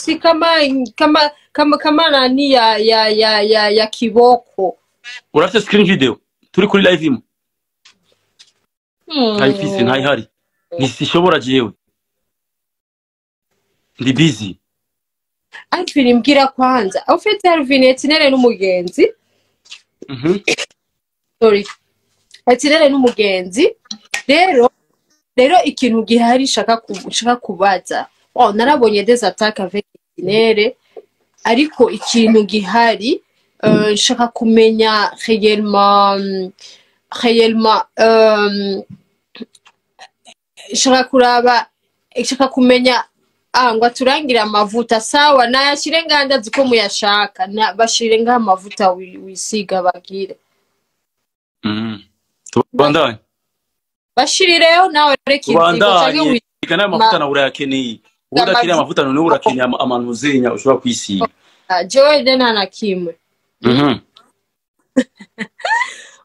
Mweusi kama nani ya kiboko. Urafite screen video turi kuri live imwe? Ntayifise, ntayihari, ntisishobora, jewe ndi busy. Alvin, mbwira kwanza, au fait Alvin, Etinere n'umugenzi. Sorry, Etinere n'umugenzi. Rero ikintu gihari nshaka kubaza, oh, narabonye des attaques avec Etinere, ariko ikintu gihari nshaka kumenya réellement, nshaka kuraba, nshaka kumenya. Ah, ngo aturangire amavuta. Sawa, nayashire ngaha, ndazi ko muyashaka. Bashire ngaha amavuta wisiga bagire. Tubandanye. Bashirireho nawe, reka inzigo canke Tubandanye. Reka, nayo mavuta nawe urayakeneye. Wowe udakeneye amavuta, noneho urakeneye amantu zenya ushobora kwisiga. Jewe de nta na kimwe.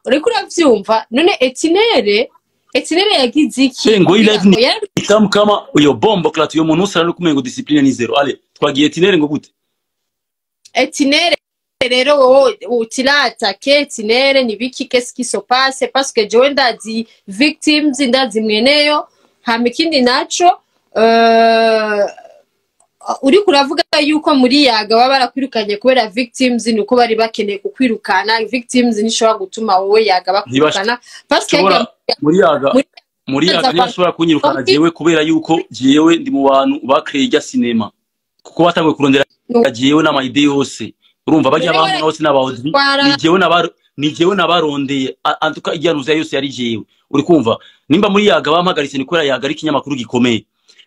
Uriko uravyumva? None Etinere yagize iki? Eh, ngo iyi live ni Yari itamu kama uyo bomboclaat, uyo muntu usara no kumengo discipline ni zero. Ale, twagiye. Etinere ngo gute? Etinere rero, wowe utiratake Etinere ni biki? Qu'est-ce qui se passe? Parce que jewe ndazi victims, ndazi mweneyo. Hama ikindi naco, uriko uravuga yuko muri Yaga baba barakwirukanye kubera victims, ni uko bari bakeneye kukwirukana. Victims ntishobora gutuma wowe Yaga bakwirukana, parce que Ntibashobora muri Yaga. Muri Muri Yaga ntibashobora kunyirukana jewe, kubera yuko jewe ndi mu bantu bakreye irya sinema, kuko batanguye kurondera jewe n'ama idées yose. Urumva, bajya Rero abantu bose n'aba Audrey, ni jewe nabarondeye. Antuka irya nuza yose yari jewe. Uri kumva, nimba muri Yaga bampagaritse, ni kubera Yaga ari ikinyamakuru gikomeye.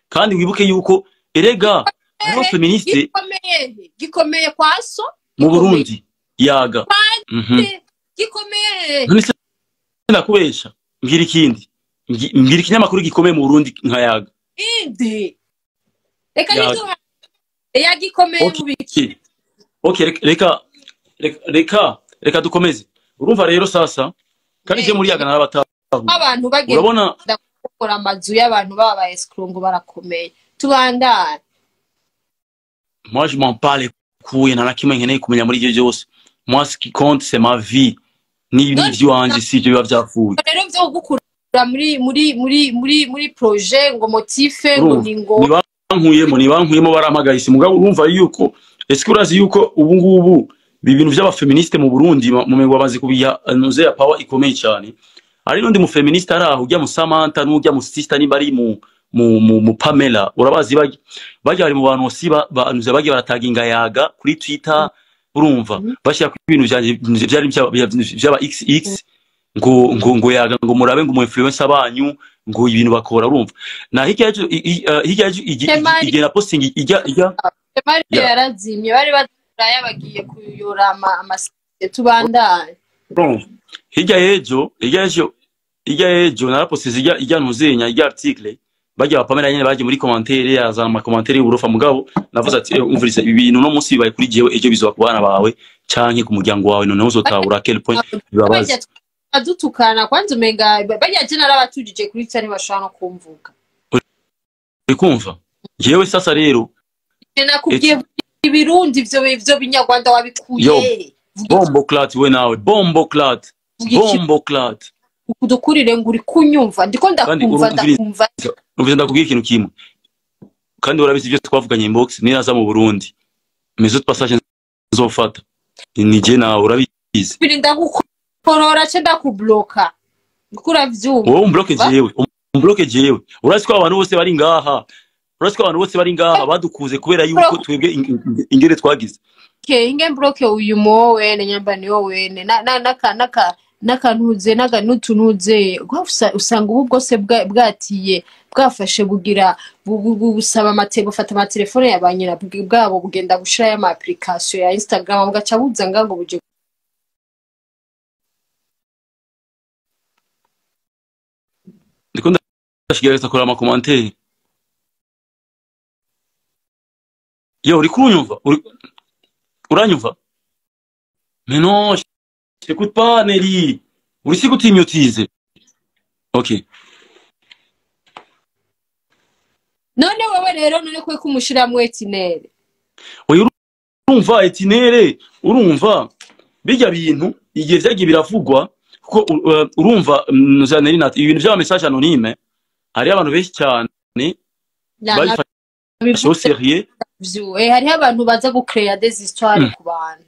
Kandi wibuke yuko erega hariho féministe. Gikomeye, gikomeye kwa so? Mu Burundi, Yaga. Gikomeye. None se ndakubesha? Mbwira ikindi. Mbwira ikinyamakuru gikomeye mu Burundi nka Yaga. Inde reka Yaga. nito yagikomeye mu biki? Okay, reka dukomeze. Urumva rero sasa, kandi je muri Yaga narabatahu. Abantu bagenda Urabona gukora amazu y'abantu baba escroc ngo barakomeye. Tubandane. Moi, je m'en bats les couilles, nta na kimwe nkeneye kumenya muri ivyo byose. Moi, ce qui compte, c'est ma vie. Ni None ivy'iwanje, si ivyo biba vyapfuye. Rero vyo gukura muri projet ngo motif ngo Urumva, ni ngo nibankuyemo, barampagaritse. Mugabo urumva yuko, est-ce que urazi yuko ubu ngubu ibi bintu vy'abaféministes mu Burundi mu bamaze kubiha nuze ya power ikomeye cyane? Hari n'undi mu féministe ari aho, ujya mu Samantha n'ujya mu sister, nimba ari mu Pamela, urabazi, bajya bari mu bantu aussi nuze bagiye barataginga Yaga kuri Twitter. Urumva, bashyira ku ibintu vyanje vyari vy'aba XX, ngo Yaga, ngo murabe, ngo mu influencer banyu, ngo ibintu bakora. Urumva, na hirya y'ejo hirya y'ejo Temari igihe na posting ijya Temari ya yarazimye, bari baduraya bagiye kuyora amasite. Tubandane. Urumva, hirya y'ejo narapostinze ijya ntuzenya ijya article, bajya bapamela nyene baje muri commentaire, yazana ama commentaire y'uburofa. Mugabo navuze ati: "Eh, umvirize, ibi bintu no munsi bibaye kuri jewe, ejo bizoba ku bana bawe canke ku muryango wawe, noneho uzotahura quel point bibabaza." Bajya dutukana kwanza, umenga bajya je narabatujije kuri cyane, bashobora no kumvuga. Uri kumva, jewe sasa rero Je nakubwiye ibirundi, ivyo binyarwanda wabikuye? Yo. Vuga. Bomboclaat, we nawe bomboclaat. Vuga iki? Bomboclaat. Udukurire ngo uri kunyumva, ndiko Kandi ndakumva. urumviriza. Ndakumva. Umviriza, ndakubwira ikintu kimwe, kandi urabizi ibyo twavuganye inbox. Niraza mu Burundi, maison de passage nzofata ni je nawe, urabizi. Biri ndagukorora ce ndakubloka, ndiko uravyumva? Wowe umbloke jewe, umbloke jewe. Urazi ko abantu bose bari ngaha, urazi ko abantu bose bari ngaha badukuze kubera yuko twebwe ingere twagize. Ke inge mbloke uyu mo wene nyamba niwo wene na na naka naka nakantuze naga nutunuze. Usanga ubu bwose bwatiye bwafashe bugira busaba bufata amatelefone ya ba nyina bwabo, bugenda gushirayo ama application ya Instagram, bugaca buza nga ngo buje. Ndiko ndashigereza kuraba ama commentaire. Yo, uri kunyumva? Uranyumva? Mais non, je t'écoute pas, Nelly. Uri si kutimyotize. Okay. None wewe rero, none kwe kumushiramwo Etinere? Oya, urumva etinere, urumva bijya bintu igihe vyagiye biravugwa, kuko urumva Neri Nat, ibintu vy'ama message anonyme, hariyo abantu benshi cyane babifashe au sérieux. Hariho abantu baza gucrea des histoires ku bantu.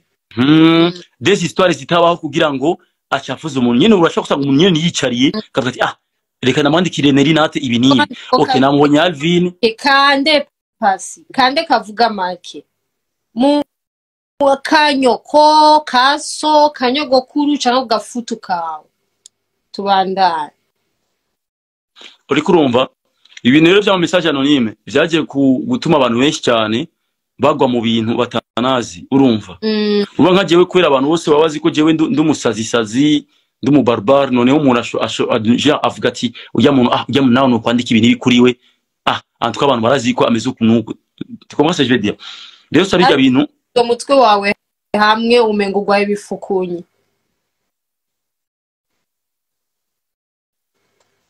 Des histoires zitabaho kugira ngo acafuze umuntu nyene. Urashobora gusanga umuntu nyene yicariye akavuga ati: "Ah, reka namwandikire Neri Nat ibi n'ibi." Okay, namubonye Alvin. Kande pasi kande kavuga make mu kanyoko kaso kanyogokuru cyangwa gafutu kawe, tubandane. Uriko urumva, ibintu rero vy'ama message anonyme vyagiye gutuma abantu benshi cyane bagwa mu bintu batanazi, urumva. Uba nka jewe, kubera abantu bose baba bazi ko jewe ndi umusazisazi, ndi umubarbare, noneho umuntu avuga ati: "Ujya muntu, ah, ujya muntu nawe nukwandika ibintu ibi kuri we, ah, en tout cas abantu barazi ko ameze uku n'uku." Tu comprends ce que je veux dire? Rero sa bijya bintu Uwo mutwe wawe hamwe umenga ugwaye ibifukunyi.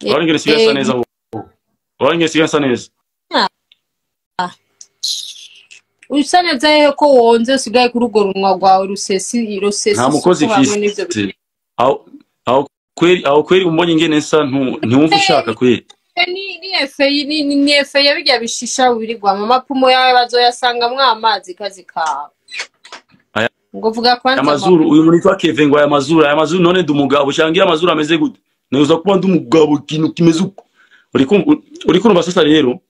Urabona ingene isigaye isa neza? Urabona ingene isigaye isa neza? Usa neza hehe ko wonze usigaye kuri urwo runwa rwawe rusesi rusesi? Nta mukozi Isuku hamwe n'ivyo. mfise. Aho kweri umbonye ingene nsa, ntiwumva ushaka kweri. Ni effet ni effet ya birya bishisha wirirwamo. Amapumo yawe bazoyasangamwo amazi kazi kawe. Aya Ngo vuga kwanza. Amazuru, uyu muntu yitwa Kevin ngo aya mazuru, none ndi umugabo shangira amazuru ameze gute? Neza kuba ndi umugabo, ikintu kimeze uko uri kumva sasa rero.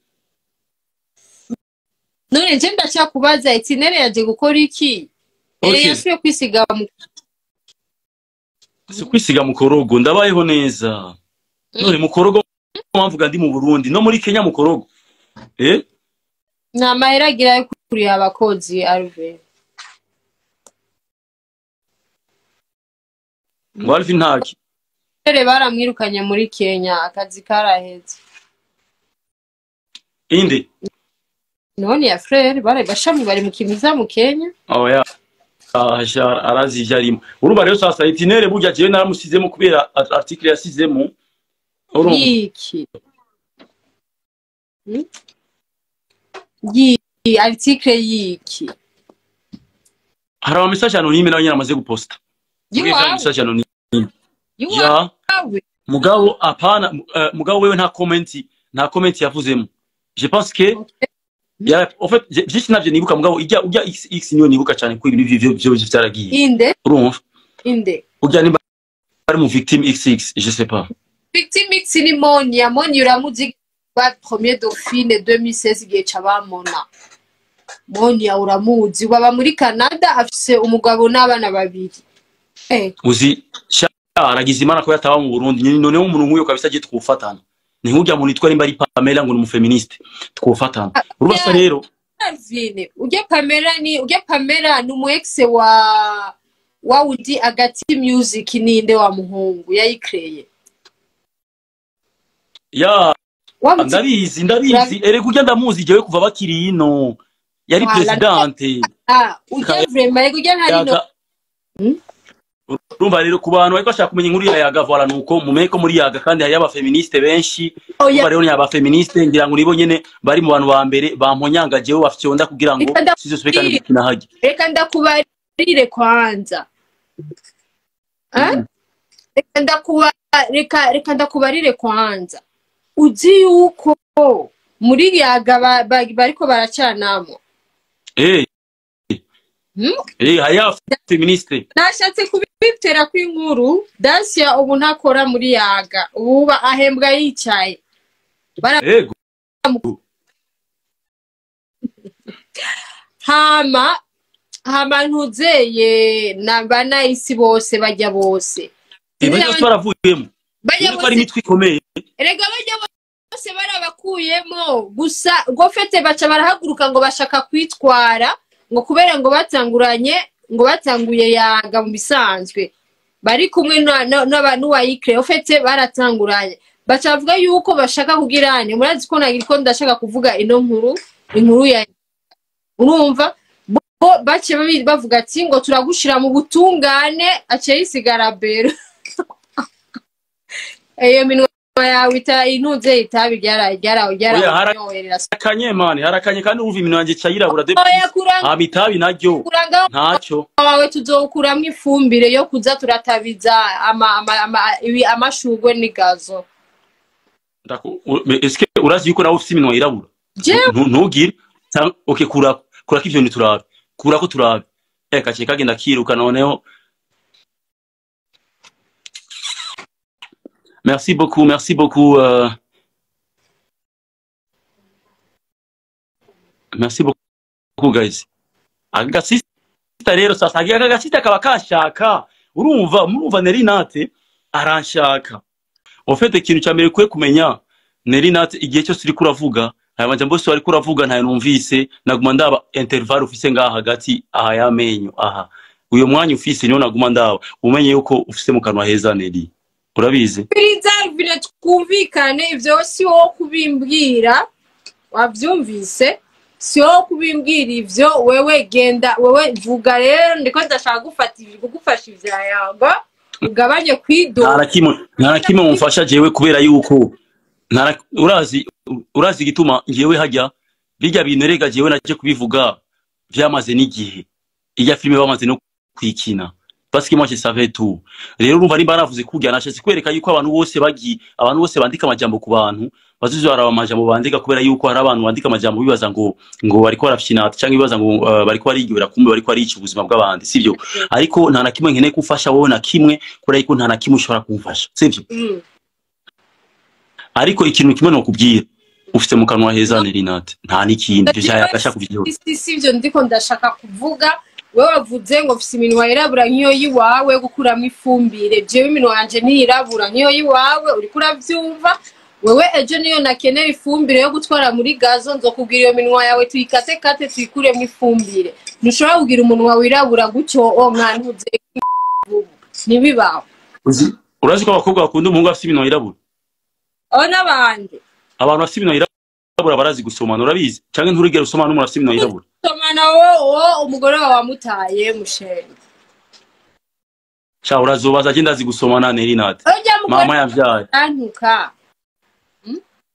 None nje ndacyakubaza, itinere yaje gukora iki? Ere yasubiye kwisiga mu Si kwisiga mukorogo, ndabayeho neza. None mukorogo mpamvuga ndi mu Burundi no muri Kenya mukorogo, eh. Nta mahera agira yo kuriha abakozi, Alve. Ngo Alvin ntaki? Ere baramwirukanye muri Kenya, akazi karaheze. Inde? None ya frere bare bashami bari mu kimiza mu Kenya. Oya, arazi ivyo arimo. Urumva rero sasa itinere burya jewe naramusizemo kubera article yasizemo, urumva. Yiki? Yi article yiki? Hari ama message anonyme nawe nyene amaze guposta. Yiwawe? Message anonyme. Yiwawe? Ya, mugabo apana, mugabo wewe nta comment yavuzemo. Je pense que ya, en fait byinshi navyo nibuka, mugabo ijya ujya xx niyo nibuka cyane ko ibintu ivyo vyaragiye. Inde? Urumva. Inde? Ujya nimba ari mu victime xx, je sais pas. Victime X ni Monia. Monia uramuzi, ba premier dauphine 2016 igihe c'abamona. Monia uramuzi, baba muri Canada, afise umugabo n'abana babiri. Uzi sha, aragize Imana ko yataba mu Burundi. Noneho umuntu nk'uyo kabisa agiye twufatana, ni nk'urya muntu yitwa nimba ari Pamela, ngo ni umufeministe, twufatana, urumva se rero. Alvin, ujya Pamela ni ujya Pamela ni umu ex wa wundi Agati Music, ninde wa muhungu yayikreye. Ya. Wa muti Ndabizi, erega urya ndamuzi jewe kuva bakiri ino, yari Wala. presidente. Ah, ujya vraiment, ego, ujya ntari no Yaga. Urumva rero, ku bantu bariko bashaka kumenya inkuru ya Yaga, voilà, nuko mumenye ko muri Yaga kandi hariyo abafeministe benshi. Oya. Urumva rero, ni abafeministe ngira ngo nibo nyene bari mu bantu ba mbere bamponyanga jewe, bafyonda kugira ngo Reka sizosubire kandi ndakubwire. gukina harya. Reka ndakubarire kwanza. Eh? Reka ndakubarire kwanza. Uzi yuko muri Yaga bariko baracanamo? Eh. Eh, hariyo abafeministe. Nashatse kubitera kw'inkuru. Dacia ubu ntakora muri Yaga, ubu ahembwa yicaye. Ego. Hama ntuzeye na banayisi bose bajya bose. Eh, bajya bose baravuyemo. Bajya Urumva ko ari bose. imitwe ikomeye. Erega bajya bose barabakuyemo, gusa gofete baca barahaguruka ngo bashaka kwitwara, ngo kubera ngo batanguranye, ngo batanguye Yaga mu bisanzwe bari kumwe n'uwayikire ofete baratanguranye, baca bavuga yuko bashaka kugirane. Murazi ko nagira ko ndashaka kuvuga ino nkuru, inkuru ya, urumva, bo baciye bavuga ati ngo turagushira mu butungane, aciye yisigara bero iyo minwa. Yawe intuze itabi ryara ryara ryara. Oya, wanyoherera. Harakanye man, harakanye, kandi urumva iminwa yanje ca yirabura de. Oya, kuranga. Hama itabi naryo kuranga ntaco. Wawe tuzowukuramwo ifumbire yo kuza turatabiza ama, ama, ama, ibi amashurwe n'igazo. Eske urazi yuko nawe ufise iminwa yirabura? Jewe? Ntugire. Okay, kurako, kurako ivyo bintu turabe, kurako turabe. Kaciye kagenda kiruka noneho. Merci beaucoup, merci beaucoup, merci beaucoup guys. Agasista rero sasa, aka gasista kaba kashaka, urumva, murumva Nerinate aranshaka. En fait, ikintu cya mbere ukwiye kumenya, Nerinate, igihe cyose uriko uravuga aya majambo yose wariko uravuga ntayo numvise. Naguma ndaba intervalle ufise ngaha hagati aha y'amenyo aha, uyo mwanya ufise niwo naguma ndaba, umenye yuko ufise mu kanwa heza. Neri, urabizi. Biriza bine, twumvikane, ivyo si wowe kubimbwira, wavyumvise? Si wowe kubimbwira ivyo. Wewe genda, wewe vuga rero, ndiko ndashaka gufata kugufasha ivya yago, ugabanye Nta kwidoga. na kimwe, nta na kimwe mumfasha jewe, kubera yuko urazi igituma ngewe hajya bijya bintu. Erega jewe naje kubivuga vyamaze n'igihe, irya filime bamaze no kwikina, parce que moi je savais tout. Rero urumva, nimba navuze kurya, nashatse kwereka yuko abantu bose bagiye, abantu bose bandika amajambo ku bantu bazizo baraba amajambo bandika, kubera yuko hari abantu bandika amajambo bibaza ngo bariko barafyinata, cyangwa bibaza ngo bariko barigibira, kumbe bariko barica ubuzima bw'abandi, sivyo? Ariko nta na kimwe nkeneye gufasha wowe, na kimwe, kubera yuko nta na kimwe ushobora kumfasha, sivyo? Ariko ikintu kimwe nokubwira, ufite mu kanwa heza, Nerinate, nta n'ikindi. Ivyo vyayagashaka kuvyihora. Si ivyo ndiko ndashaka kuvuga. Wewe wavuze ngo mfise iminwa yirabura nk'iyo yiwawe gukuramwo ifumbire. Jewe iminwa yanje ntiyirabura nk'iyo yiwawe, uriko uravyumva wewe? Ejo niyo nakenera ifumbire yo gutwara muri gazo, nzokubwira iyo minwa yawe tuyikatekate tuyikuremwo ifumbire. Ntushobora kugira umunwa wirabura gutyo, o mwantuze, ntibibaho. Urazi ko abakobwa bakunda umuhungu afite iminwa yirabura? Aho n'abandi. Abantu bafite iminwa yirabura barazi gusomana, urabizi? Canke nturigera usomana n'umuntu afite iminwa yirabura? Somana wowe, umugore wawe wamutaye mushenge. Sha, urazobaza, je ndazi gusomana, Nerinate. Urya mugore Mama yavyaye. antuka.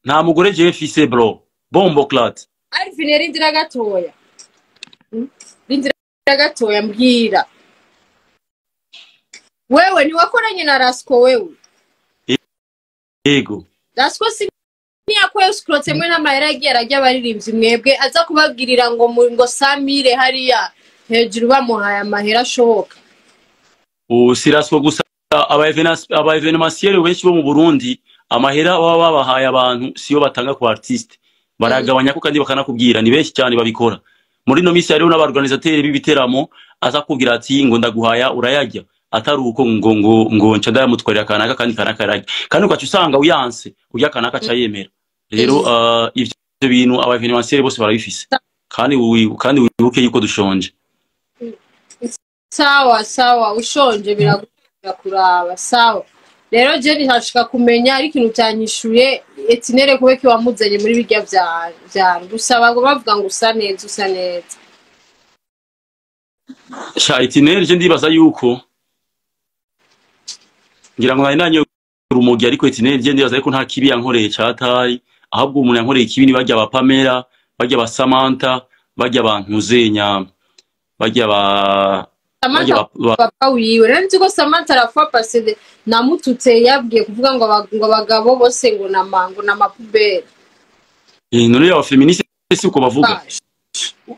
Nta mugore jewe mfise, bro, bomboclaat. Alvin, rindira gatoya. Rindira gatoya, mbwira. Wewe ntiwakoranye na Rasco wewe? Yego. Rasco si ntiyakwescrotse mwe n'amahera yagiye arajya abaririmbyi mwebwe, aza kubabwirira ngo ngo samire hariya hejuru bamuhaye amahera ashoboka? Ubu si Rasco gusa, aba événementiel benshi bo mu Burundi, amahera baba babahaye abantu siyo batanga ku artiste, baragabanya ko, kandi bakanakubwira. Ni benshi cyane babikora muri ino minsi. Hariho n'abaorganisateur b'ibiteramo aza kubwira ati ngo ndaguhaya urayarya, atari uko ngo nca ndayamutwarira kanaka, kandi kanaka yararya, kandi ugaca usanga uyanse urya kanaka aca yemera. Rero ivyo bintu aba événementiel bose barabifise, kandi kandi wibuke yuko dushonje. Sawa sawa, ushonje biragutera kuraba. Sawa rero, je ntashaka kumenya, ariko ikintu cyanyishuye etinere kubeka wamuzanye muri birya vya gusa bavuga ngo usa neza, usa neza. Sha, itinere je ndibaza yuko ngira ngo nari nanyoye urumogi, ariko itinere je ndibaza yuko nta kibi yankoreye catayi. Ahubwo umuntu yankoreye ikibi ni barya ba Pamela, barya ba Samantha, barya ba Ntuzenya, barya ba Samantha? Barya ba Papa wiwe rero, nzi ko Samantha arafa parce namututse, yabwiye kuvuga ngo ngo abagabo bose ngo nama ngo namapubere. None y'aba féministe si uko bavuga?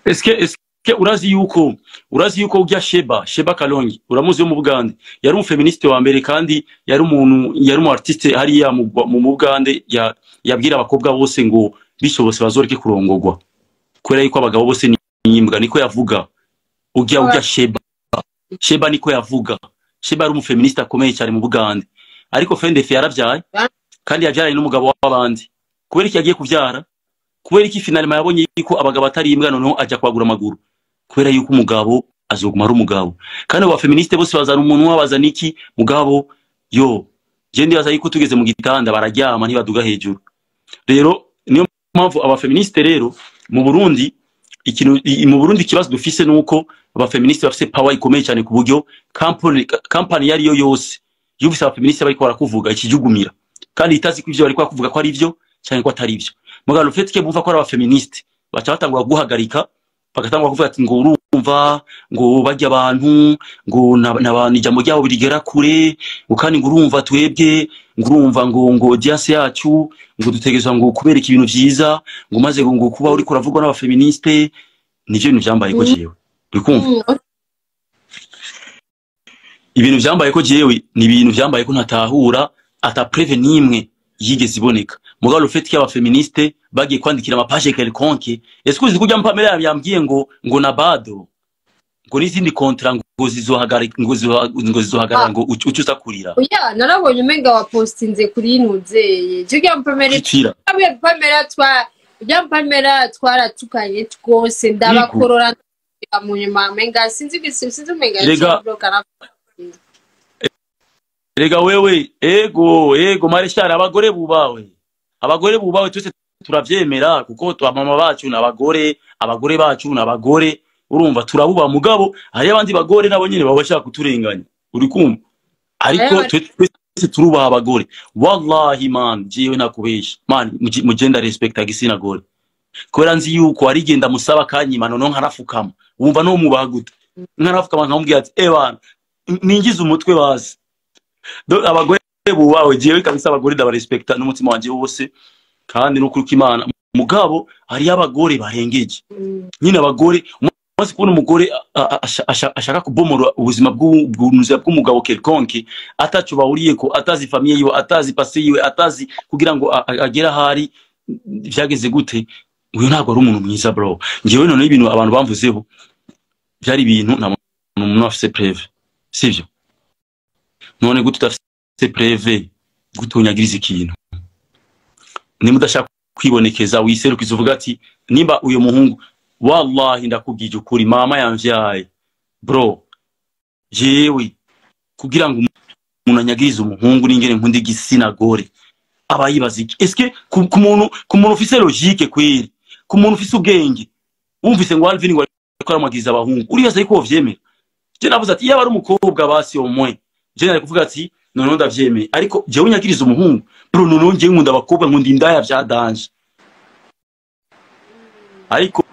Eske urazi yuko urya Sheba Kalongi, uramuzi, wo mu Bugande, yari umuféministe wa mbere, kandi yari umuntu, yari umu artiste hariya mu Bugande, yabwira abakobwa bose ngo bishobose bazoreke kurongogwa kubera yuko abagabo bose ni imbwa. Niko yavuga urya Sheba, niko yavuga. Sheba yari umuféministe akomeye cyane mu Bugande, ariko Fendefe yaravyaye, kandi yavyaranye n'umugabo w'abandi. Kubera iki yagiye kuvyara? Kubera iki finalement yabonye yuko abagabo atari imbwa, noneho aja kwagura amaguru? Kubera yuko umugabo azoguma ari umugabo. Kandi abo baféministe bose bazana umunwa, bazana iki, mugabo yo je ndibaza yuko tugeze mu gitanda bararyama, ntibaduga hejuru. Rero niyo mpamvu abaféministe rero mu Burundi, ikintu mu Burundi ikibazo dufise nuko abaféministe bafise power ikomeye cyane, ku buryo company yari yo yose yumvise abaféministe bariko barakuvuga ikijugumira. Kandi itazi ko ivyo bariko kuvuga ko ari ivyo canke ko atari ivyo. Mugabo le fait que bumva ko ari abaféministes, baca batangura guhagarika, bagatangura kuvuga ati ngo urumva ngo barya abantu ngo n'abantu ijambo ryabo rigera kure, ngo kandi ngo urumva twebwe, ngo urumva ngo audience yacu ngo dutegerezwa ngo kubereka ibintu vyiza, ngo maze ngo kuba uriko uravugwa n'abaféministes. Nivyo bintu vyambaye ko jewe, uri kumva? Ibintu vyambaye ko jewe ni ibintu vyambaye ko ntatahura, ata preuve n'imwe yigeze iboneka. Mugabo le fait qu'abaféministes bagiye kwandikira amapages quelconque, est-ce que uzi kurya Pamela yambwiye ngo na bado ngo n'izindi contrat ngo zizohagarika, ngo zizohagarara, ngo uce uza kurira? Oya, narabonye umenga wapostinze kuri nuzeye je Pamela. Kwitira. Pamela twa ujya Pamela twaratukanye twose, ndabakorora mu nyuma, umenga sinzi umenga Erega- Erega wewe, ego mareshal, abagore bubawe, abagore bubawe, twese turavyemera kuko mama bacu n'abagore, abagore bacu n'abagore, urumva turabuba. Mugabo hari abandi bagore nabo nyene baba bashaka kuturenganya, uri kumva? Ariko twese turubaha abagore. Wallahi man, jewe nakubesha man, mugenda respecta igitsina gore kubera nzi yuko ari genda musaba kanyima, noneho nkarafukama, wumva no mubaha gute, nkarafukama nkamubwira ati: "Eh bana, ningize umutwe bazi." Abagore bubawe, jewe kabisa abagore ndabarespecta n'umutima wanje wose kandi n'ukuri kw'Imana. Mugabo hariyo abagore barengeje nyine. Abagore, umaze kubona umugore ashaka kubomora ubuzima bw'umugabo quelconque ataco bahuriyeko, atazi famille yiwe, atazi passé yiwe, atazi kugira ngo agere ahari vyageze gute, uyu ntabwo ari umuntu mwiza, bro. Njyewe noneho ibintu abantu bamvuzeho byari ibintu nta muntu afise preuve, sivyo? None gute udafise preuve, gute unyagiriza ikintu? Nimba udashaka kwibonekeza, wiserukiza uvuga ati nimba uyu muhungu, wallahi ndakubwije ukuri, mama yamvyaye, bro, jewe kugira ngo umuntu anyagirize umuhungu n'ingene nkunda igitsina gore, aba yibaza iki? Eske ku muntu ufise logique kweri, ku muntu ufise ubwenge, wumvise ngo Alvin ngo ariko aramagiriza abahungu, uribaza yuko wovyemera? Je navuze ati yaba ari umukobwa basi au moins je nari kuvuga ati noneho ndavyemeye, ariko jewe unyagiriza umuhungu, bro, noneho njyewe nkunda abakobwa, nkunda indaya vya danger. Ariko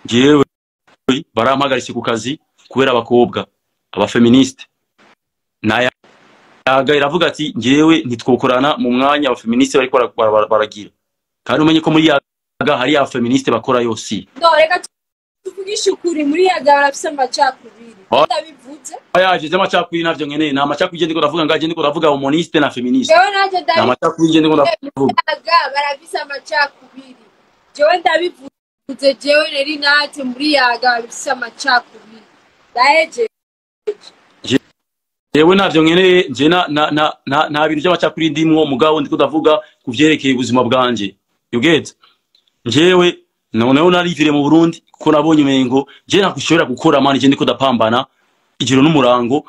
jewe barampagaritse ku kazi kubera abakobwa abaféministes. Nayaga iravuga ati njyewe ntitwokorana mu mwanya abaféministes bariko baragira. Kandi umenye ko muri yaga hari abaféministes bakora yose. No, reka tuvugishe ukuri, muri yaga barafise amacakubiri. Ndabivuze. Yaje vy'amacakubiri navyo nkeneye. Nta macakubiri ndiko ndavuga ngaje, ndiko ndavuga homoniste na féministe. Jewe nanje Nta ndabivuze. macakubiri ndiko ndavuga. Yaga barafise amacakubiri, jewe ndabivuze. Jewe rero inate muri yaga barafise amacakubiri, ndahejeje. Jewe navyo nkeneye. Nje na nta bintu by'amacakubiri ndimwo, mugabo ndiko ndavuga ku vyerekeye ubuzima bwanje, you get? Njyewe noneho narivire mu Burundi kuko nabonye umengo je ntakushobora gukora, man. Je ndiko ndapambana ijoro n'umurango,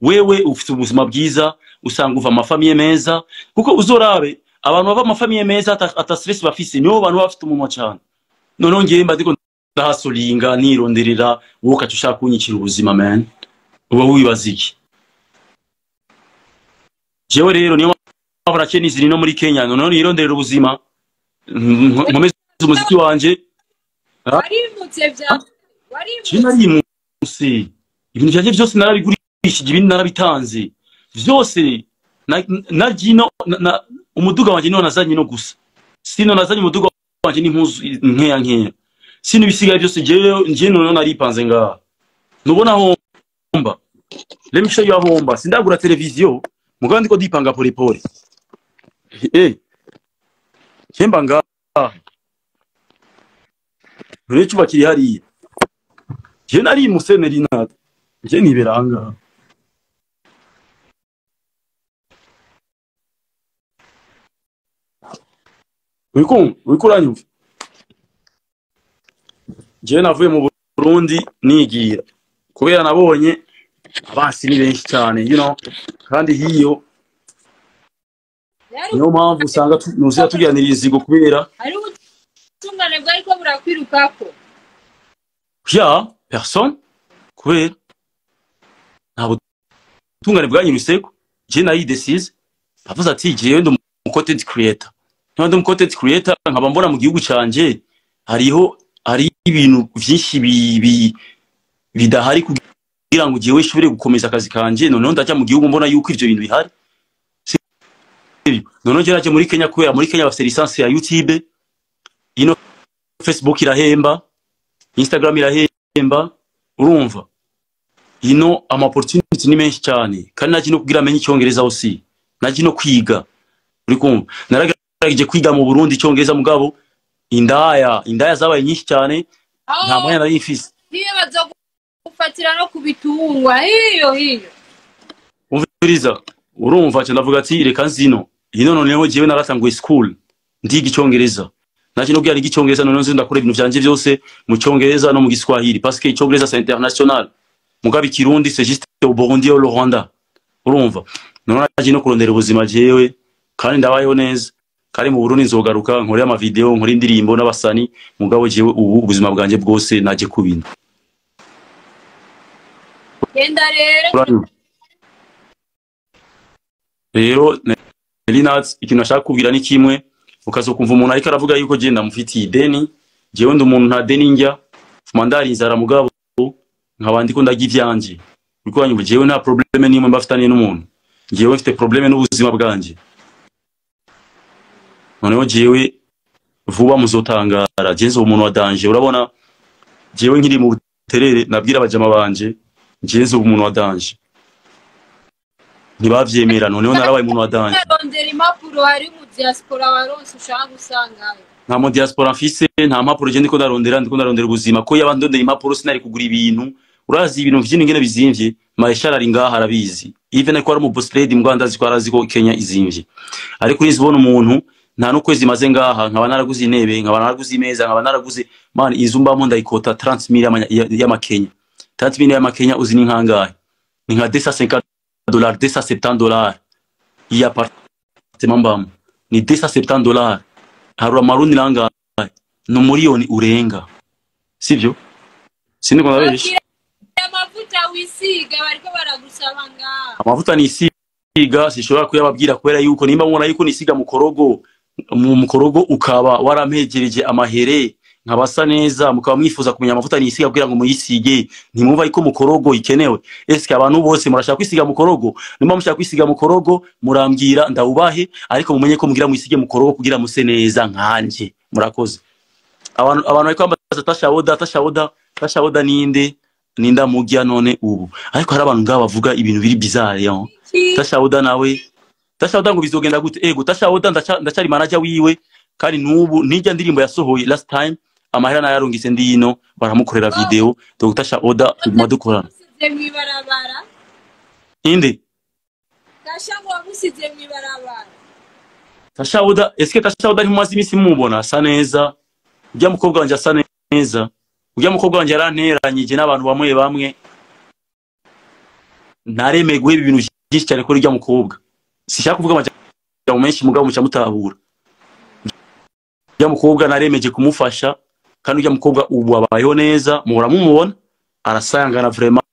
wewe ufite ubuzima bwiza, usanga uva amafamille meza, kuko uzorabe abantu bava amafamille meza ata stress bafise, nibo bantu baba bafite umunwa cyane. Noneho ngewe mba ndiko ndahasolinga nironderera, wowe ukaca ushaka kunyicira ubuzima, man, uba wibaza iki? Jewe rero niyo mpamvu naciye nizira no muri Kenya, noneho nironderera ubuzima, nkomeze umuziki wanje. Warimutse vya Je warimutse. Narimutse, ibintu vyanje vyose narabigurishije, ibindi narabitanze vyose. Na jino na umuduga wanje niwo nazanye no gusa, sino nazanye umuduga wanje n'impuzu nkeya nkeya, sino ibisigaye byose jewe nje noneho naripanze ngaha. Nubona homba, let me show you homba. Sindagura televiziyo, mugabo ndiko ndipanga pole pole. Chemba ngaha none icyumba kiri hariya. Je nari museneri nata, je nibera ahangaha. Uriko uranyumva? Je navuye mu Burundi nigira kubera nabonye abasi ni benshi cyane, kandi hiyo niyo mpamvu usanga nuzira tugiranira inzigo kubera Hari ubutungane bwariko burakwirukako. Ya personne, kubera nta butungane bwanyiruseko. Je naridesize, avuze ati jewe ndi umu content creator. Niba ndi umu content creator, nkaba mbona mu gihugu canje hariho hari ibintu vyinshi bidahari kugira ngo jewe nshobore gukomeza akazi kanje, noneho ndaja mu gihugu mbona yuko ivyo bintu bihari. Sibyo? Noneho je naje muri Kenya kubera muri Kenya bafite licence ya YouTube. Ino Facebook irahemba, Instagram irahemba. Urumva, ino ama opportunity ni menshi cyane. Kandi naje no kugira amenye icyongereza aussi, naje no kwiga. Uri kumva, naragerageje kwiga mu Burundi icyongereza, mugabo indaya zabaye nyinshi cyane, nta mwanya nari mfise. Hiyo bazogufatira no kubitungwa hiyo hiyo. Umviriza, urumva, cyo ndavuga ati reka nzino ino. Noneho jewe naratanguye school, ndiga icyongereza. Naje no kugira icyongereza, noneho nzi ndakora ibintu vyanje byose mu cyongereza no mu Giswahili, parce que icyongereza c'est international, mugabo ikirundi c'est juste au Burundi et au Rwanda. Urumva, noneho naje no kurondera ubuzima jewe, kandi ndabayeho neza. Kandi mu Burundi nzogaruka nkore ama video, nkore indirimbo n'abasani, mugabo jewe ubu ubuzima bwanje bwose naje kubina. Genda rero. Uranyumva? Rero Linat, ikintu nashaka kubwira ni kimwe: ukazokumva umuntu ariko aravuga yuko je ndamufitiye ideni, jewe ndi umuntu nta deni njya fuma, ndari inzara, mugabo nkaba ndiko ndarya ivyanje. Uriko uranyumva? Jewe nta problème nimwe mbafitaniye n'umuntu, jewe mfite problème n'ubuzima bwanje. Noneho jewe vuba muzotangara, je nzoba umuntu wa danger. Urabona jewe nkiri mu buterere nabwira abajama banje jewe nzoba umuntu wa danger, ntibavyemera. Noneho narabaye umuntu wa danger. Rondera impapuro, hari mu diaspora waronse ushaka gusangayo. Nta mu diaspora mfise, nta mpapuro. Je ndiko ndarondera ubuzima, ko yaba ndondera impapuro sinari kugura ibintu. Urazi ibintu vy'ino ingene bizimvye. Maisha ari ngaha arabizi, even ko ari mu boss lady mu Rwanda, azi ko arazi ko Kenya izimvye. Ariko urizi ubona umuntu nta n'ukwezi maze ngaha nkaba naraguze intebe, nkaba naraguze imeza, nkaba naraguze, man, inzu mbamo ndayikota 30,000 y'amakenya. 30,000 y'amakenya uzi ni nkangahe? Ni nka $250, $270. Iyi appartement mbamo ni $270. Harura amarundi nangahe? Ni umuriyoni urenga, sivyo? Sindiko ndabesha. Bakira amavuta wisiga, bariko baragusaba ngaha. Amavuta nisiga sinshobora kuyababwira, kubera yuko nimba mubona yuko nisiga mukorogo, mu mukorogo ukaba warampegereje amahere nkabasa neza, mukaba mwifuza kumenya amavuta nisiga kugira ngo muyisige, ntimwumva yuko mukorogo ikenewe? Eske abantu bose murashaka kwisiga mukorogo? Nimba mushaka kwisiga mukorogo, murambwira ndawubahe, ariko mumenye ko mugira mwisige mukorogo kugira muse neza nkanje. Murakoze. Abantu bariko bambaza Tashawoda, Tashawoda, Tashawoda ninde? Ninda murya none ubu? Ariko hari abantu ngaba bavuga ibintu biri bizarre yo. Iki? Tashawoda nawe, Tashawoda ngo bizogenda gute? Ego, Tashawoda ndacari manager wiwe, kandi nubu nijya ndirimbo yasohoye last time, amahera nayarungitse ndino baramukorera video. Donc Tashawoda tuguma dukorana. Wamusize mw'ibarabara. Inde? Tasha ngo wamusize mw'ibarabara. Tashawoda, eske Tashawoda ntimumaze iminsi mumubona asa neza? Ujya mukobwa wanje asa neza. Ujya mukobwa wanje yaranteranyije n'abantu bamwe bamwe, ntaremeye guheba ibintu byinshi cyane kuri ujya mukobwa. Sishaka kuvuga amajambo menshi, mugabo muca mutabura. Ujya mukobwa naremeje kumufasha, kandi ujya mukobwa ubu abayeho neza, muhora mumubona arasangana vraiment.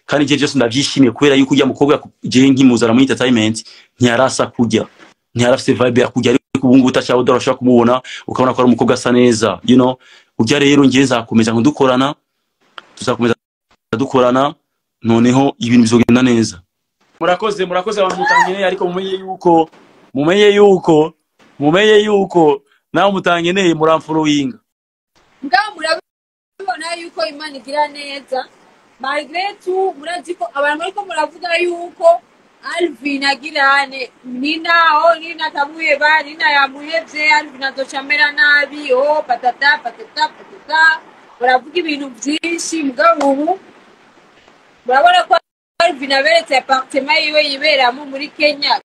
Kandi ivyo byose ndavyishimiye, kubera yuko ujya mukobwa je nkimuzana muri entertainment ntiyarasa kurya, ntiyarafise vibe ya kurya, ariko ubu ngubu Tashawoda urashobora kumubona ukabona ko ari umukobwa asa neza. Ujya rero ngiye nzakomeza ngo dukorana, tuzakomeza dukorana, noneho ibintu bizogenda neza. Murakoze, murakoze abantu mutangeneye, ariko mumenye yuko nawe mutangeneye muramfollowinga. Mugabo murabibona yuko Imana igira neza malgré tout. Murazi ko abantu bariko muravuga yuko Alvin agirane Nina, oh, Nina atamuheba, Nina yamuhevye, Alvin azoca amera nabi, oh, patata patata patata, baravuga ibintu vyinshi. Mugabo ubu murabona ko Alvin aberetse appartement yiwe yiberamo muri Kenya.